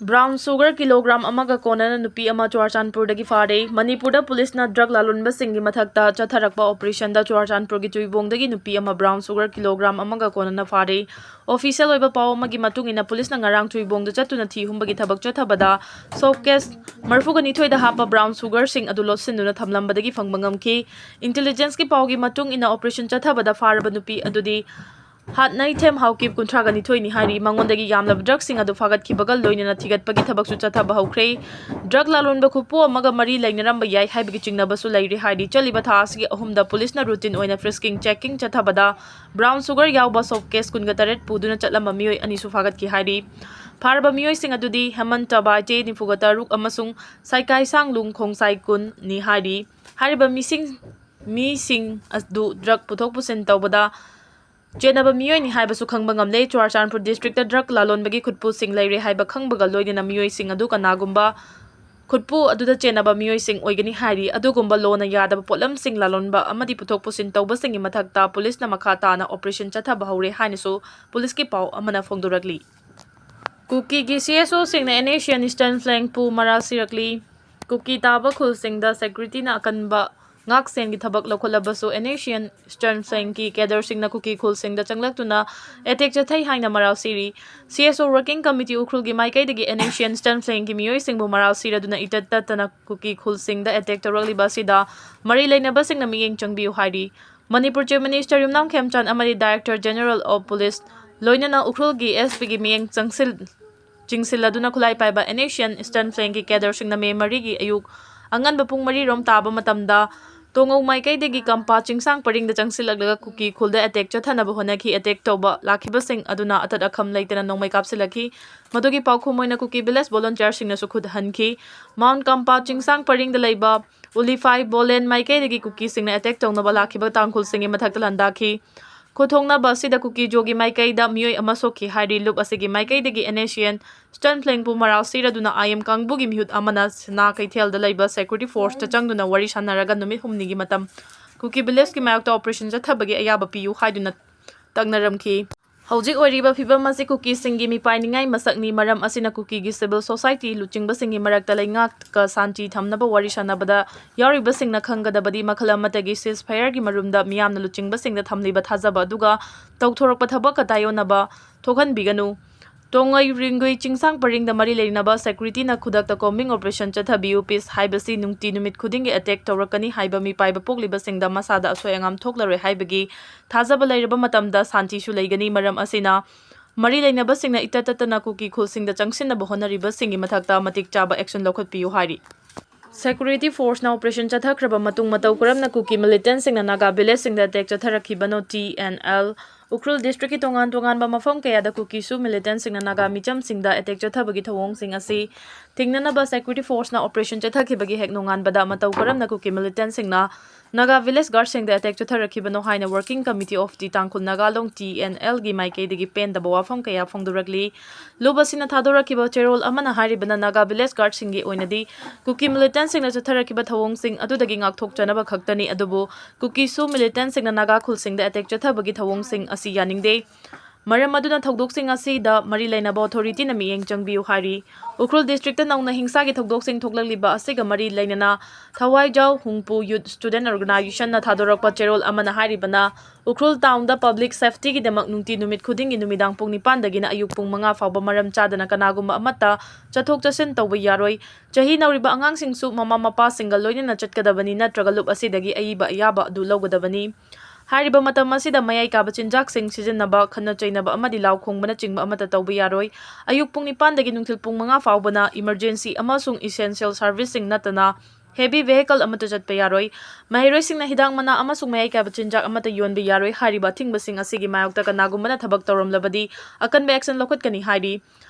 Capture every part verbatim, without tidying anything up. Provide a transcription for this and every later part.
Brown sugar kilogram ꯑꯃꯒ ꯀꯣꯟꯅꯅ ꯅꯨꯄꯤ ꯑꯃ ꯆꯨꯔꯥꯆꯥꯟꯄꯨꯔꯗꯒꯤ ꯐꯥꯔꯦ꯫ ꯃꯅꯤꯄꯨꯔꯗ ꯄꯨꯂꯤꯁꯅ drug ꯂꯥꯂꯣꯟꯕꯁꯤꯡꯒꯤ ꯃꯊꯛꯇ ꯆꯠꯊꯔꯛꯄ operation ꯗ ꯆꯨꯔꯥꯆꯥꯟꯄꯨꯔꯒꯤ ꯆꯨꯏꯕꯣꯡꯗꯒꯤ ꯅꯨꯄꯤ ꯑꯃ brown sugar kilogram ꯑꯃꯒ ꯀꯣꯟꯅꯅ ꯐꯥꯔꯦ꯫ Official ꯑꯣꯏꯕ ꯄꯥꯎ ꯑꯃꯒꯤ ꯃꯇꯨꯡ ꯏꯟꯅ, ꯄꯨꯂꯤꯁꯅ ꯉꯔꯥꯡ ꯆꯨꯏꯕꯣꯡꯗ ꯆꯠꯇꯨꯅ ꯊꯤ ꯍꯨꯝꯕꯒꯤ ꯊꯕꯛ ꯆꯠꯊꯕꯗ soap case ꯃꯔꯤꯐꯨꯒ ꯅꯤꯊꯣꯏꯗ ꯍꯥꯞꯄ brown sugar ꯁꯤꯡ ꯑꯗꯨ ꯂꯣꯠꯁꯤꯟꯗꯨꯅ ꯊꯝꯂꯝꯕꯗꯒꯤ ꯐꯪꯕ ꯉꯝꯈꯤ꯫ Intelligence ꯀꯤ ꯄꯥꯎꯒꯤ ꯃꯇꯨꯡ ꯏꯟꯅ, operation ꯆꯠꯊꯕꯗ ꯐꯥꯔꯕ ꯅꯨꯄꯤ ꯑꯗꯨꯗꯤ ꯍꯥꯠꯅꯩꯊꯦꯝ ꯍꯥꯎꯀꯤꯞ, ꯀꯨꯟꯊ꯭ꯔꯥꯒ ꯅꯤꯊꯣꯏꯅꯤ ꯍꯥꯏꯔꯤ꯫ ꯃꯉꯣꯟꯗꯒꯤ ꯌꯥꯝꯂꯕ drug ꯁꯤꯡ ꯑꯗꯨ ꯐꯥꯒꯠꯈꯤꯕꯒ ꯂꯣꯏꯅꯅ ꯊꯤꯒꯠꯄꯒꯤ ꯊꯕꯛꯁꯨ ꯆꯠꯊꯕ ꯍꯧꯈ꯭ꯔꯦ꯫ Drug ꯂꯥꯂꯣꯟꯕ ꯈꯨꯠꯄꯨ ꯑꯃꯒ ꯃꯔꯤ ꯂꯩꯅꯔꯝꯕ ꯌꯥꯏ ꯍꯥꯏꯕꯒꯤ ꯆꯤꯡꯅꯕꯁꯨ ꯂꯩꯔꯤ ꯍꯥꯏꯔꯤ꯫ ꯆꯠꯂꯤꯕ ꯊꯥ ꯑꯁꯤꯒꯤ ꯑꯍꯨꯝꯗ ꯄꯨꯂꯤꯁꯅ routine ꯑꯣꯏꯅ frisking, checking ꯆꯠꯊꯕꯗ brown sugar ꯌꯥꯎꯕ soap case ꯀꯨꯟꯒ ꯇꯔꯦꯠ ꯄꯨꯗꯨꯅ ꯆꯠꯂꯝꯕ ꯃꯤꯑꯣꯏ ꯑꯅꯤꯁꯨ ꯐꯥꯒꯠꯈꯤ ꯍꯥꯏꯔꯤ꯫ ꯐꯥꯔꯕ ꯃꯤꯑꯣꯏꯁꯤꯡ ꯑꯗꯨꯗꯤ ꯍꯦꯃꯟꯇ ꯕꯥꯏꯇꯦ, ꯅꯤꯐꯨꯒ ꯇꯔꯨꯛ, ꯑꯃꯁꯨꯡ ꯁꯥꯏꯀꯥꯏ ꯁꯥꯡꯂꯨꯡ ꯈꯣꯡꯁꯥꯏ, ꯀꯨꯟꯅꯤ ꯍꯥꯏꯔꯤ꯫ ꯍꯥꯏꯔꯤꯕ ꯃꯤꯁꯤꯡ, ꯃꯤꯁꯤꯡ ꯑꯗꯨ drug ꯄꯨꯊꯣꯛ ꯄꯨꯁꯤꯟ ꯇꯧꯕꯗ ꯆꯦꯟꯅꯕ ꯃꯤꯑꯣꯏꯅꯤ ꯍꯥꯏꯕꯁꯨ ꯈꯪꯕ ꯉꯝꯂꯦ꯫ ꯆꯨꯔꯥꯆꯥꯟꯄꯨꯔ district ꯇ drug ꯂꯥꯂꯣꯟꯕꯒꯤ ꯈꯨꯠꯄꯨꯁꯤꯡ ꯂꯩꯔꯦ ꯍꯥꯏꯕ ꯈꯪꯕꯒ ꯂꯣꯏꯅꯅ ꯃꯤꯑꯣꯏꯁꯤꯡ ꯑꯗꯨ ꯀꯅꯥꯒꯨꯝꯕ ꯈꯨꯠꯄꯨ ꯑꯗꯨꯗ ꯆꯦꯟꯅꯕ ꯃꯤꯑꯣꯏꯁꯤꯡ ꯑꯣꯏꯒꯅꯤ ꯍꯥꯏꯔꯤ꯫ ꯑꯗꯨꯒꯨꯝꯕ ꯂꯣꯅ ꯌꯥꯗꯕ ꯄꯣꯠꯂꯝꯁꯤꯡ ꯂꯥꯂꯣꯟꯕ ꯑꯃꯗꯤ ꯄꯨꯊꯣꯛ ꯄꯨꯁꯤꯟ ꯇꯧꯕꯁꯤꯡꯒꯤ ꯃꯊꯛꯇ ꯄꯨꯂꯤꯁꯅ ꯃꯈꯥ ꯇꯥꯅ operation ꯆꯠꯊꯕ ꯍꯧꯔꯦ ꯍꯥꯏꯅꯁꯨ ꯄꯨꯂꯤꯁꯀꯤ ꯄꯥꯎ ꯑꯃꯅ ꯐꯣꯡꯗꯣꯔꯛꯂꯤ꯫ ꯀꯨꯀꯤꯒꯤ C S O ꯁꯤꯡꯅ N S C N Eastern Flank ꯄꯨ ꯃꯔꯥꯜ ꯁꯤꯔꯛꯂꯤ꯫ ꯀꯨꯀꯤ ꯇꯥꯕ ꯈꯨꯜꯁꯤꯡꯗ security ꯅ ꯑꯀꯟꯕ ꯉꯥꯛꯁꯦꯟꯒꯤ ꯊꯕꯛ ꯂꯧꯈꯠꯂꯕꯁꯨ, N S C N Eastern Flank ꯀꯤ cadre ꯁꯤꯡꯅ ꯀꯨꯀꯤ ꯈꯨꯜꯁꯤꯡꯗ ꯆꯪꯂꯛꯇꯨꯅ attack ꯆꯠꯊꯩ ꯍꯥꯏꯅ ꯃꯔꯥꯜ ꯁꯤꯔꯤ꯫ C S O Working Committee ꯎꯈ꯭ꯔꯨꯜꯒꯤ ꯃꯥꯏꯀꯩꯗꯒꯤ N S C N Eastern Flank ꯀꯤ ꯃꯤꯑꯣꯏꯁꯤꯡꯕꯨ ꯃꯔꯥꯜ ꯁꯤꯔꯗꯨꯅ ꯏꯇꯠ ꯇꯠꯇꯅ ꯀꯨꯀꯤ ꯈꯨꯜꯁꯤꯡꯗ attack ꯇꯧꯔꯛꯂꯤꯕ ꯑꯁꯤꯗ ꯃꯔꯤ ꯂꯩꯅꯕꯁꯤꯡꯅ ꯃꯤꯠꯌꯦꯡ ꯆꯪꯕꯤꯌꯨ ꯍꯥꯏꯔꯤ꯫ ꯃꯅꯤꯄꯨꯔ Chief Minister ꯌꯨꯝꯅꯥꯝ ꯈꯦꯝꯆꯥꯟ ꯑꯃꯗꯤ Director General of Police ꯂꯣꯏꯅꯅ ꯎꯈ꯭ꯔꯨꯜꯒꯤ S P ꯒꯤ ꯃꯤꯠꯌꯦꯡ ꯆꯪꯁꯤꯜ-, ꯆꯤꯡꯁꯤꯜꯂꯗꯨꯅ ꯈꯨꯠꯂꯥꯏ ꯄꯥꯏꯕ N S C N Eastern Flank ꯀꯤ cadre ꯁꯤꯡꯅ May ꯃꯔꯤꯒꯤ ꯑꯌꯨꯛ ꯑꯉꯟꯕ ꯄꯨꯡ ꯃꯔꯤ ꯔꯣꯝ ꯇꯥꯕ ꯃꯇꯝꯗ ꯇꯣꯉꯧ ꯃꯥꯏꯀꯩꯗꯒꯤ ꯀꯝꯄꯥ ꯆꯤꯡꯁꯥꯡ ꯄꯔꯤꯡꯗ ꯆꯪꯁꯤꯜꯂꯛꯂꯒ ꯀꯨꯀꯤ ꯈꯨꯜꯗ attack ꯆꯠꯊꯅꯕ ꯍꯣꯠꯅꯈꯤ꯫ Attack ꯇꯧꯕ ꯂꯥꯛꯈꯤꯕꯁꯤꯡ ꯑꯗꯨꯅ ꯑꯇꯠ ꯑꯈꯝ ꯂꯩꯇꯅ ꯅꯣꯡꯃꯩ ꯀꯥꯞꯁꯤꯜꯂꯛꯈꯤ꯫ ꯃꯗꯨꯒꯤ ꯄꯥꯎꯈꯨꯝ ꯑꯣꯏꯅ ꯀꯨꯀꯤ village volunteer ꯁꯤꯡꯅꯁꯨ ꯈꯨꯠ ꯍꯟꯈꯤ꯫ Mount ꯀꯝꯄꯥ ꯆꯤꯡꯁꯥꯡ ꯄꯔꯤꯡꯗ ꯂꯩꯕ ꯎꯂꯤꯐꯥꯏ ꯕꯣꯂꯦꯟ ꯃꯥꯏꯀꯩꯗꯒꯤ ꯀꯨꯀꯤꯁꯤꯡꯅ attack ꯇꯧꯅꯕ ꯂꯥꯛꯈꯤꯕ ꯇꯥꯡꯈꯨꯜꯁꯤꯡꯒꯤ ꯃꯊꯛꯇ ꯂꯥꯟꯗꯥꯈꯤ꯫ ꯈꯨꯊꯣꯡꯅꯕ ꯑꯁꯤꯗ ꯀꯨꯀꯤ ꯖꯣꯒꯤ ꯃꯥꯏꯀꯩꯗ ꯃꯤꯑꯣꯏ ꯑꯃ ꯁꯣꯛꯈꯤ ꯍꯥꯏꯔꯤ꯫ ꯂꯨꯞ ꯑꯁꯤꯒꯤ ꯃꯥꯏꯀꯩꯗꯒꯤ N S C N Eastern Flank ꯄꯨ ꯃꯔꯥꯜ ꯁꯤꯔꯗꯨꯅ I M ꯀꯥꯡꯕꯨꯒꯤ ꯃꯤꯍꯨꯠ ꯑꯃꯅ ꯁꯅꯥ ꯀꯩꯊꯦꯜꯗ ꯂꯩꯕ security force ꯇ ꯆꯪꯗꯨꯅ ꯋꯥꯔꯤ ꯁꯥꯟꯅꯔꯒ ꯅꯨꯃꯤꯠ ꯍꯨꯝꯅꯤꯒꯤ ꯃꯇꯝ ꯀꯨꯀꯤ village ꯀꯤ ꯃꯥꯌꯣꯛꯇ operation ꯆꯠꯊꯕꯒꯤ ꯑꯌꯥꯕ ꯄꯤꯌꯨ ꯍꯥꯏꯗꯨꯅ ꯇꯛꯅꯔꯝꯈꯤ꯫ ꯍꯧꯖꯤꯛ ꯑꯣꯏꯔꯤꯕ ꯐꯤꯕꯝ ꯑꯁꯤ ꯀꯨꯀꯤꯁꯤꯡꯒꯤ ꯃꯤꯄꯥꯏꯅꯤꯡꯉꯥꯏ ꯃꯁꯛꯅꯤ꯫ ꯃꯔꯝ ꯑꯁꯤꯅ ꯀꯨꯀꯤꯒꯤ civil society ꯂꯨꯆꯤꯡꯕꯁꯤꯡꯒꯤ ꯃꯔꯛꯇ ꯂꯩꯉꯥꯛꯀ ꯁꯥꯟꯇꯤ ꯊꯝꯅꯕ ꯋꯥꯔꯤ ꯁꯥꯟꯅꯕꯗ ꯌꯥꯎꯔꯤꯕꯁꯤꯡꯅ ꯈꯪꯒꯗꯕꯗꯤ ꯃꯈꯜ ꯑꯃꯠꯇꯒꯤ ceasefireꯒꯤ ꯃꯔꯨꯝꯗ ꯃꯤꯌꯥꯝꯅ ꯂꯨꯆꯤꯡꯕꯁꯤꯡꯗ ꯊꯝꯂꯤꯕ ꯊꯥꯖꯕ ꯑꯗꯨꯒ ꯇꯧꯊꯣꯔꯛꯄ ꯊꯕꯛꯀ ꯇꯥꯏꯑꯣꯟꯅꯕ ꯊꯣꯛꯍꯟꯕꯤꯒꯅꯨ꯫ ꯇꯣꯡꯉꯩ ꯔꯤꯡꯒꯨꯏ ꯆꯤꯡꯁꯥꯡ ꯄꯔꯤꯡꯗ ꯃꯔꯤ ꯂꯩꯅꯕ securityꯅ ꯈꯨꯗꯛꯇ combing operation ꯆꯠꯊꯕꯤꯌꯨ꯫ Peace ꯍꯥꯏꯕꯁꯤ ꯅꯨꯡꯇꯤ ꯅꯨꯃꯤꯠ ꯈꯨꯗꯤꯡꯒꯤ attack ꯇꯧꯔꯛꯀꯅꯤ ꯍꯥꯏꯕ ꯃꯤꯄꯥꯏꯕ ꯄꯣꯛꯂꯤꯕꯁꯤꯡꯗ ꯃꯁꯥꯗ ꯑꯁꯣꯏ ꯑꯉꯥꯝ ꯊꯣꯛꯂꯔꯣꯏ ꯍꯥꯏꯕꯒꯤ ꯊꯥꯖꯕ ꯂꯩꯔꯕ ꯃꯇꯝꯗ ꯁꯥꯟꯇꯤꯁꯨ ꯂꯩꯒꯅꯤ꯫ ꯃꯔꯝ ꯑꯁꯤꯅ ꯃꯔꯤ ꯂꯩꯅꯕꯁꯤꯡꯅ ꯏꯇꯠ ꯇꯠꯇꯅ ꯀꯨꯀꯤ ꯈꯨꯜꯁꯤꯡꯗ ꯆꯪꯁꯤꯟꯅꯕ ꯍꯣꯠꯅꯔꯤꯕꯁꯤꯡꯒꯤ ꯃꯊꯛꯇ ꯃꯇꯤꯛ ꯆꯥꯕ action ꯂꯧꯈꯠꯄꯤꯌꯨ ꯍꯥꯏꯔꯤ꯫ Security forceꯅ operation ꯆꯠꯊꯈ꯭ꯔꯕ ꯃꯇꯨꯡ ꯃꯇꯧ ꯀꯔꯝꯅ ꯀꯨꯀꯤ militantꯁꯤꯡꯅ Naga villageꯁꯤꯡꯗ attack ꯆꯠꯊꯔꯛꯈꯤꯕꯅꯣ? T N L Ukhrul districtꯀꯤ ꯇꯣꯉꯥꯟ ꯇꯣꯉꯥꯟꯕ ꯃꯐꯝ ꯀꯌꯥꯗ ꯀꯨꯀꯤꯁꯨ militantꯁꯤꯡꯅ ꯅꯥꯒꯥ ꯃꯤꯆꯝꯁꯤꯡꯗ attack ꯆꯠꯊꯕꯒꯤ ꯊꯧꯑꯣꯡꯁꯤꯡ ꯑꯁꯤ ꯊꯤꯡꯅꯅꯕ security forceꯅ operation ꯆꯠꯊꯈꯤꯕꯒꯤ ꯍꯦꯛ ꯅꯣꯡꯉꯥꯟꯕꯗ ꯃꯇꯧ ꯀꯔꯝꯅ ꯀꯨꯀꯤ militantꯁꯤꯡꯅ ꯅꯥꯒꯥ village guardꯁꯤꯡꯗ attack ꯆꯠꯊꯔꯛꯈꯤꯕꯅꯣ ꯍꯥꯏꯅ Working Committee of the Tangkhul Naga long, T N Lꯒꯤ ꯃꯥꯏꯀꯩꯗꯒꯤ ꯄꯦꯟꯗꯕ ꯋꯥꯐꯝ ꯀꯌꯥ ꯐꯣꯡꯗꯣꯔꯛꯂꯤ꯫ ꯂꯨꯞ ꯑꯁꯤꯅ ꯊꯥꯗꯣꯔꯛꯈꯤꯕ ꯆꯦꯔꯣꯜ ꯑꯃꯅ ꯍꯥꯏꯔꯤꯕꯅ ꯅꯥꯒꯥ village guardꯁꯤꯡꯒꯤ ꯑꯣꯏꯅꯗꯤ ꯀꯨꯀꯤ militantꯁꯤꯡꯅ ꯆꯠꯊꯔꯛꯈꯤꯕ ꯊꯧꯑꯣꯡꯁꯤꯡ ꯑꯗꯨꯗꯒꯤ ꯉꯥꯛꯊꯣꯛꯆꯅꯕ ꯈꯛꯇꯅꯤ, ꯑꯗꯨꯕꯨ ꯀꯨꯀꯤꯁꯨ militantꯁꯤꯡꯅ ꯅꯥꯒꯥ ꯈꯨꯜꯁꯤꯡꯗ attack ꯆꯠꯊꯕꯒꯤ ꯊꯧꯑꯣꯡꯁꯤꯡ ꯑꯁꯤ ꯌꯥꯅꯤꯡꯗꯦ꯫ ꯃꯔꯝ ꯑꯗꯨꯅ ꯊꯧꯗꯣꯛꯁꯤꯡ ꯑꯁꯤꯗ ꯃꯔꯤ ꯂꯩꯅꯕ authorityꯅ ꯃꯤꯠꯌꯦꯡ ꯆꯪꯕꯤꯌꯨ ꯍꯥꯏꯔꯤ꯫ ꯎꯈ꯭ꯔꯨꯜ districtꯇ ꯅꯧꯅ ꯍꯤꯡꯁꯥꯒꯤ ꯊꯧꯗꯣꯛꯁꯤꯡ ꯊꯣꯛꯂꯛꯂꯤꯕ ꯑꯁꯤꯒ ꯃꯔꯤ ꯂꯩꯅꯅ ꯊꯋꯥꯏꯖꯥꯎ ꯍꯨꯡꯄꯨ Youth Student Organizationꯅ ꯊꯥꯗꯣꯔꯛꯄ ꯆꯦꯔꯣꯜ ꯑꯃꯅ ꯍꯥꯏꯔꯤꯕꯅ ꯎꯈ꯭ꯔꯨꯜ townꯗ public safetyꯒꯤꯗꯃꯛ ꯅꯨꯡꯇꯤ ꯅꯨꯃꯤꯠ ꯈꯨꯗꯤꯡꯒꯤ ꯅꯨꯃꯤꯗꯥꯡ ꯄꯨꯡ ꯅꯤꯄꯥꯟꯗꯒꯤꯅ ꯑꯌꯨꯛ ꯄꯨꯡ ꯃꯉꯥ ꯐꯥꯎꯕ ꯃꯔꯝ ꯆꯥꯗꯅ ꯀꯅꯥꯒꯨꯝꯕ ꯑꯃꯠꯇ ꯆꯠꯊꯣꯛ ꯆꯠꯁꯤꯟ ꯇꯧꯕ ꯌꯥꯔꯣꯏ꯫ ꯆꯍꯤ ꯅꯧꯔꯤꯕ ꯑꯉꯥꯡꯁꯤꯡꯁꯨ ꯃꯃꯥ ꯃꯄꯥꯁꯤꯡꯒ ꯂꯣꯏꯅꯅ ꯆꯠꯀꯗꯕꯅꯤ, ꯅꯠꯇ꯭ꯔꯒ ꯂꯨꯞ ꯑꯁꯤꯗꯒꯤ ꯑꯏꯕ ꯑꯌꯥꯕ ꯑꯗꯨ ꯂꯧꯒꯗꯕꯅꯤ꯫ ꯍꯥꯏꯔꯤꯕ ꯃꯇꯝ ꯑꯁꯤꯗ ꯃꯌꯥꯏ ꯀꯥꯕ ꯆꯤꯟꯖꯥꯛꯁꯤꯡ ꯁꯤꯖꯤꯟꯅꯕ, ꯈꯠꯅ ꯆꯩꯅꯕ ꯑꯃꯗꯤ ꯂꯥꯎ ꯈꯣꯡꯕꯅꯆꯤꯡꯕ ꯑꯃꯠꯇ ꯇꯧꯕ ꯌꯥꯔꯣꯏ꯫ ꯑꯌꯨꯛ ꯄꯨꯡ ꯅꯤꯄꯥꯟꯗꯒꯤ ꯅꯨꯡꯊꯤꯜ ꯄꯨꯡ ꯃꯉꯥ ꯐꯥꯎꯕꯅ emergency ꯑꯃꯁꯨꯡ essential serviceꯁꯤꯡ ꯅꯠꯇꯅ heavy vehicle ꯑꯃꯠꯇ ꯆꯠꯄ ꯌꯥꯔꯣꯏ꯫ ꯃꯍꯩꯔꯣꯏꯁꯤꯡꯅ ꯍꯤꯗꯥꯛ ꯃꯅꯥ ꯑꯃꯁꯨꯡ ꯃꯌꯥꯏ ꯀꯥꯕ ꯆꯤꯟꯖꯥꯛ ꯑꯃꯠꯇ ꯌꯣꯟꯕ ꯌꯥꯔꯣꯏ꯫ ꯍꯥꯏꯔꯤꯕ ꯑꯊꯤꯡꯕꯁꯤꯡ ꯑꯁꯤꯒꯤ ꯃꯥꯌꯣꯛꯇ ꯀꯅꯥꯒꯨꯝꯕꯅ ꯊꯕꯛ ꯇꯧꯔꯝꯂꯕꯗꯤ ꯑꯀꯟꯕ action ꯂꯧꯈꯠꯀꯅꯤ ꯍꯥꯏꯔꯤ꯫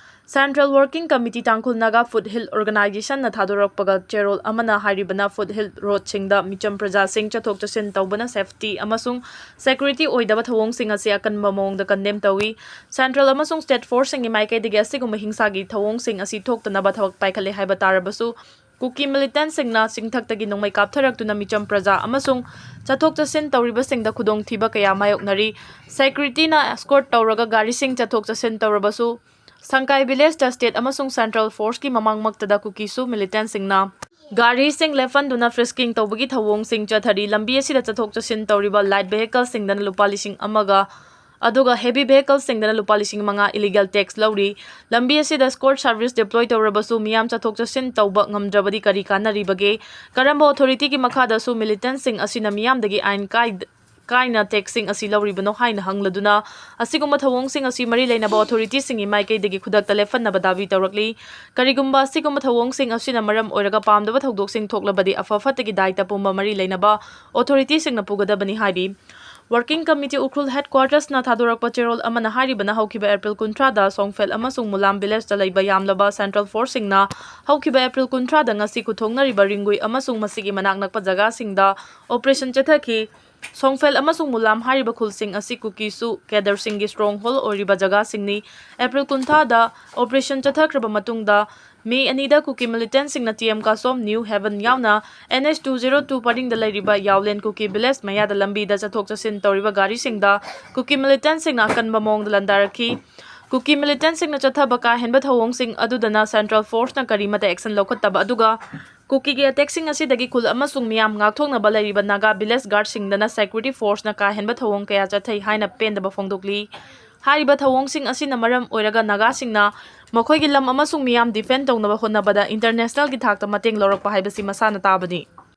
Central Working Committee ꯇꯥꯡꯈꯨꯜ ꯅꯥꯒꯥ Foothill Organizationꯅ ꯊꯥꯗꯣꯔꯛꯄꯒ ꯆꯦꯔꯣꯜ ꯑꯃꯅ ꯍꯥꯏꯔꯤꯕꯅ foothill roadꯁꯤꯡꯗ ꯃꯤꯆꯝ ꯄ꯭ꯔꯖꯥꯁꯤꯡ ꯆꯠꯊꯣꯛ ꯆꯠꯁꯤꯟ ꯇꯧꯕꯅ safety ꯑꯃꯁꯨꯡ security ꯑꯣꯏꯗꯕ ꯊꯧꯑꯣꯡꯁꯤꯡ ꯑꯁꯤ ꯑꯀꯟꯕ ꯃꯑꯣꯡꯗ condemn ꯇꯧꯏ꯫ Central ꯑꯃꯁꯨꯡ state forceꯁꯤꯡꯒꯤ ꯃꯥꯏꯀꯩꯗꯒꯤ ꯑꯁꯤꯒꯨꯝꯕ ꯍꯤꯡꯁꯥꯒꯤ ꯊꯧꯑꯣꯡꯁꯤꯡ ꯑꯁꯤ ꯊꯣꯛꯇꯅꯕ ꯊꯕꯛ ꯄꯥꯏꯈꯠꯂꯦ ꯍꯥꯏꯕ ꯇꯥꯔꯕꯁꯨ, ꯀꯨꯀꯤ ꯃꯤꯂꯤꯇꯦꯟꯠꯁꯤꯡꯅ ꯆꯤꯡꯊꯛꯇꯒꯤ ꯅꯣꯡꯃꯩ ꯀꯥꯞꯊꯔꯛꯇꯨꯅ ꯃꯤꯆꯝ ꯄ꯭ꯔꯖꯥ ꯑꯃꯁꯨꯡ ꯆꯠꯊꯣꯛ ꯆꯠꯁꯤꯟ ꯇꯧꯔꯤꯕꯁꯤꯡꯗ ꯈꯨꯗꯣꯡꯊꯤꯕ ꯀꯌꯥ ꯃꯥꯌꯣꯛꯅꯔꯤ꯫ ꯁꯦꯀ꯭ꯌꯨꯔꯤꯇꯤꯅ ꯑꯦꯁꯀꯣꯔꯠ ꯇꯧꯔꯒ ꯒꯥꯔꯤꯁꯤꯡ ꯆꯠꯊꯣꯛ ꯆꯠꯁꯤꯟ ꯇꯧꯔꯕꯁꯨ, ꯁꯪꯀꯥꯏ ꯚꯤꯂꯦꯖꯇ ꯁ꯭ꯇꯦꯠ ꯑꯃꯁꯨꯡ ꯁꯦꯟꯇ꯭ꯔꯦꯜ ꯐꯣꯔꯁꯀꯤ ꯃꯃꯥꯡꯃꯛꯇꯗ ꯀꯨꯀꯤꯁꯨ ꯃꯤꯂꯤꯇꯦꯟꯠꯁꯤꯡꯅ ꯒꯥꯔꯤꯁꯤꯡ ꯂꯦꯞꯍꯟꯗꯨꯅ ꯐ꯭ꯔꯤꯁꯀꯤꯡ ꯇꯧꯕꯒꯤ ꯊꯧꯑꯣꯡꯁꯤꯡ ꯆꯠꯊꯔꯤ꯫ ꯂꯝꯕꯤ ꯑꯁꯤꯗ ꯆꯠꯊꯣꯛ ꯆꯠꯁꯤꯟ ꯇꯧꯔꯤꯕ ꯂꯥꯏꯠ ꯚꯦꯍꯤꯀꯜꯁꯤꯡꯗꯅ ꯂꯨꯄꯥ ꯂꯤꯁꯤꯡ ꯑꯃꯒ, ꯑꯗꯨꯒ ꯍꯦꯚꯤ ꯚꯦꯍꯤꯀꯜꯁꯤꯡꯗꯅ ꯂꯨꯄꯥ ꯂꯤꯁꯤꯡ ꯃꯉꯥ ꯏꯂꯤꯒꯦꯜ ꯇꯦꯛꯁ ꯂꯧꯔꯤ꯫ ꯂꯝꯕꯤ ꯑꯁꯤꯗ ꯑꯦꯁꯀꯣꯔꯠ ꯁꯥꯔꯚꯤꯁ ꯗꯤꯄ꯭ꯂꯣꯏ ꯇꯧꯔꯕꯁꯨ ꯃꯤꯌꯥꯝ ꯆꯠꯊꯣꯛ ꯆꯠꯁꯤꯟ ꯇꯧꯕ ꯉꯝꯗ꯭ꯔꯕꯗꯤ ꯀꯔꯤ ꯀꯥꯟꯅꯔꯤꯕꯒꯦ? ꯀꯔꯝꯕ ꯑꯣꯊꯣꯔꯤꯇꯤꯒꯤ ꯃꯈꯥꯗꯁꯨ ꯃꯤꯂꯤꯇꯦꯟꯠꯁꯤꯡ ꯑꯁꯤꯅ ꯃꯤꯌꯥꯝꯗꯒꯤ ꯑꯥꯏꯟ ꯀꯥꯏ-, ꯀꯥꯏꯅ ꯇꯦꯛꯁꯁꯤꯡ ꯑꯁꯤ ꯂꯧꯔꯤꯕꯅꯣ ꯍꯥꯏꯅ ꯍꯪꯂꯗꯨꯅ, ꯑꯁꯤꯒꯨꯝꯕ ꯊꯧꯑꯣꯡꯁꯤꯡ ꯑꯁꯤ ꯃꯔꯤ ꯂꯩꯅꯕ ꯑꯣꯊꯣꯔꯤꯇꯤꯁꯤꯡꯒꯤ ꯃꯥꯏꯀꯩꯗꯒꯤ ꯈꯨꯗꯛꯇ ꯂꯦꯞꯍꯟꯅꯕ ꯗꯥꯕꯤ ꯇꯧꯔꯛꯂꯤ꯫ ꯀꯔꯤꯒꯨꯝꯕ ꯑꯁꯤꯒꯨꯝꯕ ꯊꯧꯑꯣꯡꯁꯤꯡ ꯑꯁꯤꯅ ꯃꯔꯝ ꯑꯣꯏꯔꯒ ꯄꯥꯝꯗꯕ ꯊꯧꯗꯣꯛꯁꯤꯡ ꯊꯣꯛꯂꯕꯗꯤ, ꯑꯐ ꯐꯠꯇꯒꯤ ꯗꯥꯏꯇ ꯄꯨꯝꯕ ꯃꯔꯤ ꯂꯩꯅꯕ ꯑꯣꯊꯣꯔꯤꯇꯤꯁꯤꯡꯅ ꯄꯨꯒꯗꯕꯅꯤ ꯍꯥꯏꯔꯤ꯫ ꯋꯥꯔꯀꯤꯡ ꯀꯃꯤꯇꯤ ꯎꯈ꯭ꯔꯨꯜ ꯍꯦꯗꯀ꯭ꯋꯥꯇꯔꯁꯅ ꯊꯥꯗꯣꯔꯛꯄ ꯆꯦꯔꯣꯜ ꯑꯃꯅ ꯍꯥꯏꯔꯤꯕꯅ, ꯍꯧꯈꯤꯕ ꯑꯦꯄ꯭ꯔꯤꯜ ꯀꯨꯟꯊ꯭ꯔꯥꯗ ꯁꯣꯡꯐꯦꯜ ꯑꯃꯁꯨꯡ ꯃꯨꯂꯥꯝ ꯚꯤꯂꯦꯖꯇ ꯂꯩꯕ ꯌꯥꯝꯂꯕ ꯁꯦꯟꯇ꯭ꯔꯦꯜ ꯐꯣꯔꯁꯁꯤꯡꯅ ꯍꯧꯈꯤꯕ ꯑꯦꯄ꯭ꯔꯤꯜ ꯀꯨꯟꯊ꯭ꯔꯥꯗ ꯉꯁꯤ ꯈꯨꯊꯣꯡꯅꯔꯤꯕ ꯔꯤꯡꯒꯨꯏ ꯑꯃꯁꯨꯡ ꯃꯁꯤꯒꯤ ꯃꯅꯥꯛ ꯅꯛꯄ ꯖꯒꯥꯁꯤꯡꯗ ꯑꯣꯄꯔꯦꯁꯟ ꯆꯠꯊꯈꯤ꯫ ꯁꯣꯡꯐꯦꯜ ꯑꯃꯁꯨꯡ ꯃꯨꯂꯥꯝ ꯍꯥꯏꯔꯤꯕ ꯈꯨꯜꯁꯤꯡ ꯑꯁꯤ ꯀꯨꯀꯤꯁꯨ ꯀꯦꯗꯔꯁꯤꯡꯒꯤ ꯁ꯭ꯇꯔꯣꯡ ꯍꯣꯜ ꯑꯣꯏꯔꯤꯕ ꯖꯒꯥꯁꯤꯡꯅꯤ꯫ ꯑꯦꯄ꯭ꯔꯤꯜ ꯀꯨꯟꯊ꯭ꯔꯥꯗ ꯑꯣꯄꯔꯦꯁꯟ ꯆꯠꯊꯈ꯭ꯔꯕ ꯃꯇꯨꯡꯗ, ꯃꯦ ꯑꯅꯤꯗ ꯀꯨꯀꯤ ꯃꯤꯂꯤꯇꯦꯟꯠꯁꯤꯡꯅ T M Kasom, new heaven ꯌꯥꯎꯅ N H two zero two ꯄꯔꯤꯡꯗ ꯂꯩꯔꯤꯕ ꯌꯥꯎꯂꯦꯟ ꯀꯨꯀꯤ ꯚꯤꯂꯦꯖ ꯃꯌꯥꯗ ꯂꯝꯕꯤꯗ ꯆꯠꯊꯣꯛ ꯆꯠꯁꯤꯟ ꯇꯧꯔꯤꯕ ꯒꯥꯔꯤꯁꯤꯡꯗ ꯀꯨꯀꯤ ꯃꯤꯂꯤꯇꯦꯟꯠꯁꯤꯡꯅ ꯑꯀꯟꯕ ꯃꯑꯣꯡꯗ ꯂꯥꯟꯗꯥꯔꯛꯈꯤ꯫ ꯀꯨꯀꯤ ꯃꯤꯂꯤꯇꯦꯟꯠꯁꯤꯡꯅ ꯆꯠꯊꯕ ꯀꯥ ꯍꯦꯟꯕ ꯊꯧꯑꯣꯡꯁꯤꯡ ꯑꯗꯨꯗꯅ ꯁꯦꯟꯇ꯭ꯔꯦꯜ ꯐꯣꯔꯁꯅ ꯀꯔꯤꯃꯠꯇ ꯑꯦꯛꯁꯟ ꯂꯧꯈꯠꯇꯕ, ꯑꯗꯨꯒ ꯀꯨꯀꯤꯒꯤ ꯑꯦꯇꯦꯛꯁꯤꯡ ꯑꯁꯤꯗꯒꯤ ꯈꯨꯜ ꯑꯃꯁꯨꯡ ꯃꯤꯌꯥꯝ ꯉꯥꯛꯊꯣꯛꯅꯕ ꯂꯩꯔꯤꯕ ꯅꯥꯒꯥ ꯚꯤꯂꯦꯖ ꯒꯥꯔꯗꯁꯤꯡꯗꯅ ꯁꯦꯀ꯭ꯌꯨꯔꯤꯇꯤ ꯐꯣꯔꯁꯅ ꯀꯥ ꯍꯦꯟꯕ ꯊꯧꯑꯣꯡ ꯀꯌꯥ ꯆꯠꯊꯩ ꯍꯥꯏꯅ ꯄꯦꯟꯗꯕ ꯐꯣꯡꯗꯣꯛꯂꯤ꯫ ꯍꯥꯏꯔꯤꯕ ꯊꯧꯑꯣꯡꯁꯤꯡ ꯑꯁꯤꯅ ꯃꯔꯝ ꯑꯣꯏꯔꯒ ꯅꯥꯒꯥꯁꯤꯡꯅ ꯃꯈꯣꯏꯒꯤ ꯂꯝ ꯑꯃꯁꯨꯡ ꯃꯤꯌꯥꯝ ꯗꯤꯐꯦꯟ ꯇꯧꯅꯕ ꯍꯣꯠꯅꯕꯗ ꯏꯟꯇꯔꯅꯦꯁꯅꯦꯜꯒꯤ ꯊꯥꯛꯇ ꯃꯇꯦꯡ ꯂꯧꯔꯛꯄ ꯍꯥꯏꯕꯁꯤ ꯃꯁꯥꯅ ꯇꯥꯕꯅꯤ꯫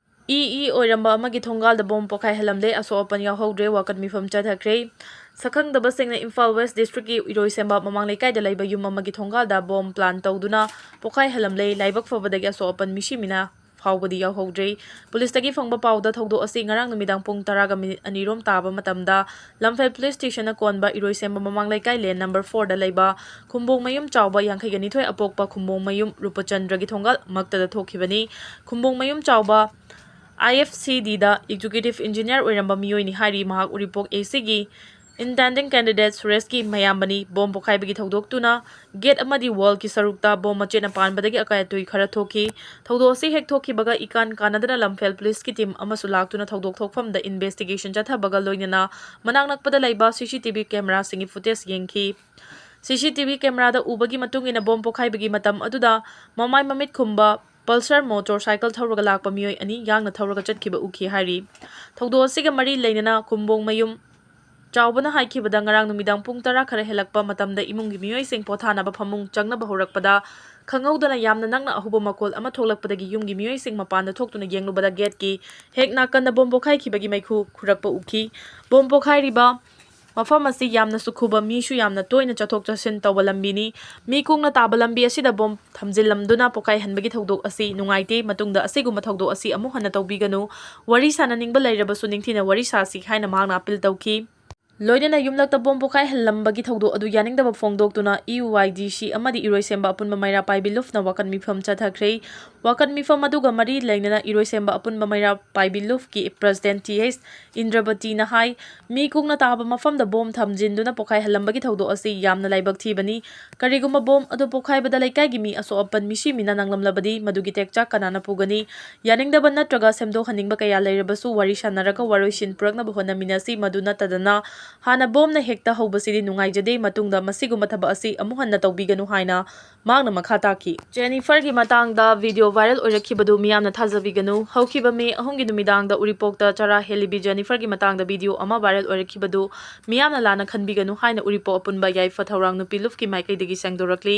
ꯏ ꯏ ꯑꯣꯏꯔꯝꯕ ꯑꯃꯒꯤ ꯊꯣꯡꯒꯥꯜꯗ ꯕꯣꯝ ꯄꯣꯈꯥꯏꯍꯜꯂꯝꯂꯦ꯫ ꯑꯁꯣꯛ ꯑꯄꯟ ꯌꯥꯎꯍꯧꯗ꯭ꯔꯦ꯫ ꯋꯥꯀꯠ ꯃꯤꯐꯝ ꯆꯠꯊꯈ꯭ꯔꯦ꯫ ꯁꯛꯈꯪꯗꯕꯁꯤꯡꯅ ꯏꯝꯐꯥꯜ ꯋꯦꯁ ꯗꯤꯁꯇ꯭ꯔꯤꯛꯀꯤ ꯏꯔꯣꯏꯁꯦꯝꯕ ꯃꯃꯥꯡ ꯂꯩꯀꯥꯏꯗ ꯂꯩꯕ ꯌꯨꯝ ꯑꯃꯒꯤ ꯊꯣꯡꯒꯥꯜꯗ ꯕꯣꯝ ꯄ꯭ꯂꯥꯟ ꯇꯧꯗꯨꯅ ꯄꯣꯈꯥꯏꯍꯜꯂꯝꯂꯦ꯫ ꯂꯥꯏꯕꯛ ꯐꯕꯗꯒꯤ ꯑꯁꯣꯛ ꯑꯄꯟ ꯃꯤꯁꯤ ꯃꯤꯅꯥ ꯐꯥꯎꯕꯗꯤ ꯌꯥꯎꯍꯧꯗ꯭ꯔꯦ꯫ ꯄꯨꯂꯤꯁꯇꯒꯤ ꯐꯪꯕ ꯄꯥꯎꯗ ꯊꯧꯗꯣꯛ ꯑꯁꯤ ꯉꯔꯥꯡ ꯅꯨꯃꯤꯗꯥꯡ ꯄꯨꯡ ꯇꯔꯥꯒ ꯃꯤꯅꯤꯠ ꯑꯅꯤꯔꯣꯝ ꯇꯥꯕ ꯃꯇꯝꯗ ꯂꯝꯐꯦꯜ ꯄꯨꯂꯤꯁ ꯁ꯭ꯇꯦꯁꯟꯅ ꯀꯣꯟꯕ ꯏꯔꯣꯏꯁꯦꯝꯕ ꯃꯃꯥꯡ ꯂꯩꯀꯥꯏ ꯂꯦꯟ ꯅꯝꯕꯔ ꯐꯣꯔꯗ ꯂꯩꯕ ꯈꯨꯝꯕꯣꯡꯃꯌꯨꯝ ꯆꯥꯎꯕ ꯌꯥꯡꯈꯩꯒ ꯅꯤꯊꯣꯏ ꯑꯄꯣꯛꯄ ꯈꯨꯝꯕꯣꯡꯃꯌꯨꯝ ꯔꯨꯄꯆꯟꯗ꯭ꯔꯒꯤ ꯊꯣꯡꯒꯥꯜ ꯃꯛꯇꯗ ꯊꯣꯛꯈꯤꯕꯅꯤ꯫ ꯈꯨꯝꯕꯣꯡꯃꯌꯨꯝ ꯆꯥꯎꯕ ꯑꯥꯏ ꯑꯦꯐ ꯁꯤ ꯗꯤꯗ ꯑꯦꯛꯖꯤꯀ꯭ꯌꯨꯇꯤꯚ ꯏꯟꯖꯤꯅꯤꯌꯔ ꯑꯣꯏꯔꯝꯕ ꯃꯤꯑꯣꯏꯅꯤ ꯍꯥꯏꯔꯤ꯫ ꯃꯍꯥꯛ ꯎꯔꯤꯄꯣꯛ ꯑꯦ ꯁꯤꯒꯤ Intending candidate ꯁꯨꯔꯦꯁꯀꯤ ꯃꯌꯥꯝꯕꯅꯤ꯫ ꯕꯣꯝ ꯄꯣꯈꯥꯏꯕꯒꯤ ꯊꯧꯗꯣꯛꯇꯨꯅ ꯒꯦꯠ ꯑꯃꯗꯤ ꯋꯥꯜꯒꯤ ꯁꯔꯨꯛꯇ ꯕꯣꯝ ꯃꯆꯦꯠꯅ ꯄꯥꯟꯕꯗꯒꯤ ꯑꯀꯥꯏ ꯑꯇꯣꯏ ꯈꯔ ꯊꯣꯛꯈꯤ꯫ ꯊꯧꯗꯣꯛ ꯑꯁꯤ ꯍꯦꯛ ꯊꯣꯛꯈꯤꯕꯒ ꯏꯀꯥꯟ ꯀꯥꯟꯅꯗꯅ ꯂꯝꯐꯦꯜ ꯄꯨꯂꯤꯁꯀꯤ ꯇꯤꯝ ꯑꯃꯁꯨ ꯂꯥꯛꯇꯨꯅ ꯊꯧꯗꯣꯛ ꯊꯣꯛꯐꯝꯗ ꯏꯟꯚꯦꯁꯇꯤꯒꯦꯁꯟ ꯆꯠꯊꯕꯒ ꯂꯣꯏꯅꯅ ꯃꯅꯥꯛ ꯅꯛꯄꯗ ꯂꯩꯕ ꯁꯤ ꯁꯤ ꯇꯤ ꯚꯤ ꯀꯦꯃꯦꯔꯥꯁꯤꯡꯒꯤ ꯐꯨꯇꯦꯖ ꯌꯦꯡꯈꯤ꯫ ꯁꯤ ꯁꯤ ꯇꯤ ꯚꯤ ꯀꯦꯃꯦꯔꯥꯗ ꯎꯕꯒꯤ ꯃꯇꯨꯡ ꯏꯟꯅ ꯕꯣꯝ ꯄꯣꯈꯥꯏꯕꯒꯤ ꯃꯇꯝ ꯑꯗꯨꯗ ꯃꯃꯥꯏ ꯃꯃꯤꯠ ꯈꯨꯝꯕ ꯄꯜꯁꯔ ꯃꯣꯇꯣꯔ ꯁꯥꯏꯀꯜ ꯊꯧꯔꯒ ꯂꯥꯛꯄ ꯃꯤꯑꯣꯏ ꯑꯅꯤ ꯌꯥꯡꯅ ꯊꯧꯔꯒ ꯆꯠꯈꯤꯕ ꯎꯈꯤ ꯍꯥꯏꯔꯤ꯫ ꯊꯧꯗꯣꯛ ꯑꯁꯤꯒ ꯃꯔꯤ ꯂꯩꯅꯅ ꯈꯨꯝꯕꯣꯡꯃꯌꯨꯝ ꯆꯥꯎꯕꯅ ꯍꯥꯏꯈꯤꯕꯗ, ꯉꯔꯥꯡ ꯅꯨꯃꯤꯗꯥꯡ ꯄꯨꯡ ꯇꯔꯥ ꯈꯔ ꯍꯦꯜꯂꯛꯄ ꯃꯇꯝꯗ ꯏꯃꯨꯡꯒꯤ ꯃꯤꯑꯣꯏꯁꯤꯡ ꯄꯣꯊꯥꯅꯕ ꯐꯃꯨꯡ ꯆꯪꯅꯕ ꯍꯧꯔꯛꯄꯗ, ꯈꯪꯍꯧꯗꯅ ꯌꯥꯝꯅ ꯅꯛꯅ ꯑꯍꯧꯕ ꯃꯈꯣꯜ ꯑꯃ ꯊꯣꯛꯂꯛꯄꯗꯒꯤ ꯌꯨꯝꯒꯤ ꯃꯤꯑꯣꯏꯁꯤꯡ ꯃꯄꯥꯟꯗ ꯊꯣꯛꯇꯨꯅ ꯌꯦꯡꯂꯨꯕꯗ ꯒꯦꯠꯀꯤ ꯍꯦꯛ ꯅꯥꯀꯟꯗ ꯕꯣꯝ ꯄꯣꯈꯥꯏꯈꯤꯕꯒꯤ ꯃꯩꯈꯨ ꯈꯨꯔꯛꯄ ꯎꯈꯤ꯫ ꯕꯣꯝ ꯄꯣꯈꯥꯏꯔꯤꯕ ꯃꯐꯝ ꯑꯁꯤ ꯌꯥꯝꯅꯁꯨ ꯈꯨꯕ, ꯃꯤꯁꯨ ꯌꯥꯝꯅ ꯇꯣꯏꯅ ꯆꯠꯊꯣꯛ ꯆꯠꯁꯤꯟ ꯇꯧꯕ ꯂꯝꯕꯤꯅꯤ꯫ ꯃꯤ ꯀꯨꯡꯅ ꯇꯥꯕ ꯂꯝꯕꯤ ꯑꯁꯤꯗ ꯕꯣꯝ ꯊꯝꯖꯤꯜꯂꯝꯗꯨꯅ ꯄꯣꯈꯥꯏꯍꯟꯕꯒꯤ ꯊꯧꯗꯣꯛ ꯑꯁꯤ ꯅꯨꯡꯉꯥꯏꯇꯦ꯫ ꯃꯇꯨꯡꯗ ꯑꯁꯤꯒꯨꯝꯕ ꯊꯧꯗꯣꯛ ꯑꯁꯤ ꯑꯃꯨꯛ ꯍꯟꯅ ꯇꯧꯕꯤꯒꯅꯨ꯫ ꯋꯥꯔꯤ ꯁꯥꯟꯅꯅꯤꯡꯕ ꯂꯩꯔꯕꯁꯨ ꯅꯤꯡꯊꯤꯅ ꯋꯥꯔꯤ ꯁꯥꯁꯤ ꯍꯥꯏꯅ ꯃꯍꯥꯛꯅ ꯑꯄꯤꯜ ꯇꯧꯈꯤ꯫ ꯂꯣꯏꯅꯅ ꯌꯨꯝꯂꯛꯇ ꯕꯣꯝ ꯄꯣꯈꯥꯏꯍꯜꯂꯝꯕꯒꯤ ꯊꯧꯗꯣꯛ ꯑꯗꯨ ꯌꯥꯅꯤꯡꯗꯕ ꯐꯣꯡꯗꯣꯛꯇꯨꯅ ꯏ ꯌꯨ ꯑꯥꯏ ꯗꯤ ꯁꯤ ꯑꯃꯗꯤ ꯏꯔꯣꯏꯁꯦꯝꯕ ꯑꯄꯨꯟꯕ ꯃꯩꯔꯥ ꯄꯥꯏꯕꯤ ꯂꯨꯞꯅ ꯋꯥꯀꯠ ꯃꯤꯐꯝ ꯆꯠꯊꯈ꯭ꯔꯦ꯫ ꯋꯥꯀꯠ ꯃꯤꯐꯝ ꯑꯗꯨꯒ ꯃꯔꯤ ꯂꯩꯅꯅ ꯏꯔꯣꯏꯁꯦꯝꯕ ꯑꯄꯨꯟꯕ ꯃꯩꯔꯥ ꯄꯥꯏꯕꯤ ꯂꯨꯞꯀꯤ ꯄ꯭ꯔꯁꯤꯗꯦꯟꯠ ꯇꯤ ꯑꯩꯆ ꯏꯟꯗ꯭ꯔꯕꯇꯤꯅ ꯍꯥꯏ, ꯃꯤ ꯀꯨꯡꯅ ꯇꯥꯕ ꯃꯐꯝꯗ ꯕꯣꯝ ꯊꯝꯖꯤꯟꯗꯨꯅ ꯄꯣꯈꯥꯏꯍꯜꯂꯝꯕꯒꯤ ꯊꯧꯗꯣꯛ ꯑꯁꯤ ꯌꯥꯝꯅ ꯂꯥꯏꯕꯛ ꯊꯤꯕꯅꯤ꯫ ꯀꯔꯤꯒꯨꯝꯕ ꯕꯣꯝ ꯑꯗꯨ ꯄꯣꯈꯥꯏꯕꯗ ꯂꯩꯀꯥꯏꯒꯤ ꯃꯤ ꯑꯁꯣꯛ ꯑꯄꯟ ꯃꯤꯁꯤ ꯃꯤꯅ ꯅꯪꯂꯝꯂꯕꯗꯤ ꯃꯗꯨꯒꯤ ꯇꯦꯛꯆꯥꯛ ꯀꯅꯥꯅ ꯄꯨꯒꯅꯤ? ꯌꯥꯅꯤꯡꯗꯕ ꯅꯠꯇ꯭ꯔꯒ ꯁꯦꯝꯗꯣꯛꯍꯟꯅꯤꯡꯕ ꯀꯌꯥ ꯂꯩꯔꯕꯁꯨ ꯋꯥꯔꯤ ꯁꯥꯟꯅꯔꯒ ꯋꯥꯔꯣꯏꯁꯤꯟ ꯄꯨꯔꯛꯅꯕ ꯍꯣꯠꯅꯃꯤꯟꯅꯁꯤ꯫ ꯃꯗꯨ ꯅꯠꯇꯗꯅ ꯍꯥꯟꯅ ꯕꯣꯝꯅ ꯍꯦꯛꯇ ꯍꯧꯕꯁꯤꯗꯤ ꯅꯨꯡꯉꯥꯏꯖꯗꯦ꯫ ꯃꯇꯨꯡꯗ ꯃꯁꯤꯒꯨꯝꯕ ꯊꯕꯛ ꯑꯁꯤ ꯑꯃꯨꯛ ꯍꯟꯅ ꯇꯧꯕꯤꯒꯅꯨ ꯍꯥꯏꯅ ꯃꯍꯥꯛꯅ ꯃꯈꯥ ꯇꯥꯈꯤ꯫ ꯖꯦꯅꯤꯐꯔꯒꯤ ꯃꯇꯥꯡꯗ ꯚꯤꯗꯤꯑꯣ ꯚꯥꯏꯔꯦꯜ ꯑꯣꯏꯔꯛꯈꯤꯕꯗꯨ ꯃꯤꯌꯥꯝꯅ ꯊꯥꯖꯕꯤꯒꯅꯨ꯫ ꯍꯧꯈꯤꯕ ꯃꯦ ꯑꯍꯨꯝꯒꯤ ꯅꯨꯃꯤꯗꯥꯡꯗ ꯎꯔꯤꯄꯣꯛꯇ ꯆꯔꯥ ꯍꯦꯜꯂꯤꯕꯤ ꯖꯦꯅꯤꯐꯔꯒꯤ ꯃꯇꯥꯡꯗ ꯚꯤꯗꯤꯑꯣ ꯑꯃ ꯚꯥꯏꯔꯦꯜ ꯑꯣꯏꯔꯛꯈꯤꯕꯗꯨ ꯃꯤꯌꯥꯝꯅ ꯂꯥꯟꯅ ꯈꯟꯕꯤꯒꯅꯨ ꯍꯥꯏꯅ ꯎꯔꯤꯄꯣꯛ ꯑꯄꯨꯟꯕ ꯌꯥꯏꯐ ꯊꯧꯔꯥꯡ ꯅꯨꯄꯤ ꯂꯨꯞꯀꯤ ꯃꯥꯏꯀꯩꯗꯒꯤ ꯁꯦꯡꯗꯣꯔꯛꯂꯤ꯫